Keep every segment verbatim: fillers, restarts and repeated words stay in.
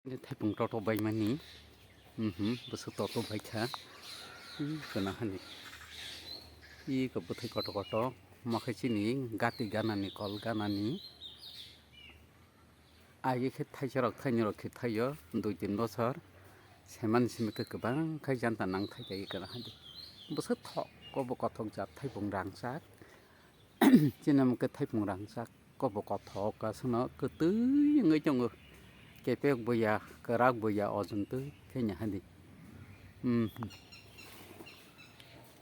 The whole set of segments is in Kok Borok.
Thaipung toto baimani. Mhm, bwswk toto baikha. Ih, kana hani. Ih, ko bwthai koto koto. Makhe chini gati ganani, kol ganani. Agi khe thaisarok, thainwrok khe thaio, dui tin bosor. Semani simi khe kwbang khai janta nang thai kai kana hani. Bwswk thok, kobo kothok jat thaipung rangchak. Chini mokhe thaipung rangchak, kobo kothok aswkno kwtwi wngwi tongo. Kepek bo ya, kwrak bo ya, ojon twi khe nahani. Mhm.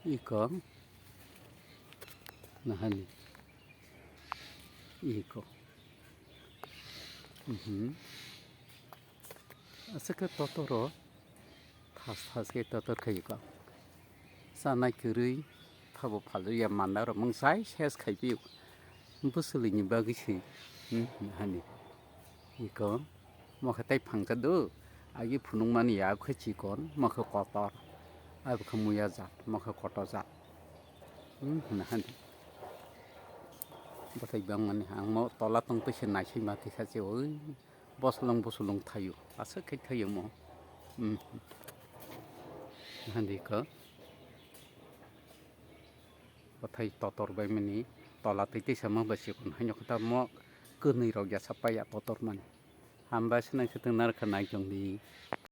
Iko nahani. Iko. Mhm. Aswk khe totoro thas thas khe totor khaio ka. Chanai kwrwi thabo phalwi ya manda rok mungsai ses khai pio. Bwswlwini bagwi se, hmm, hani. Iko mokhe tai phangkha do. Agi phunukmani ya khe chikon, mokhe kotor. Abo khe muya jat, mokhe kotor jat. Hmm, hwnwi hani. Bwthai bangmani ang mo tola tong twi se naisai ma tisa se oi. Bosolong bosolong thaio, aswk khe thaio mo. Hmm. Handi ko. Bwthai totor bai mani tola twi tisa ma bai sikon haino khe ta mo kwnwi rok ya sa paiya totor mani. Hambai se nang khe tong nar kha nai tong di.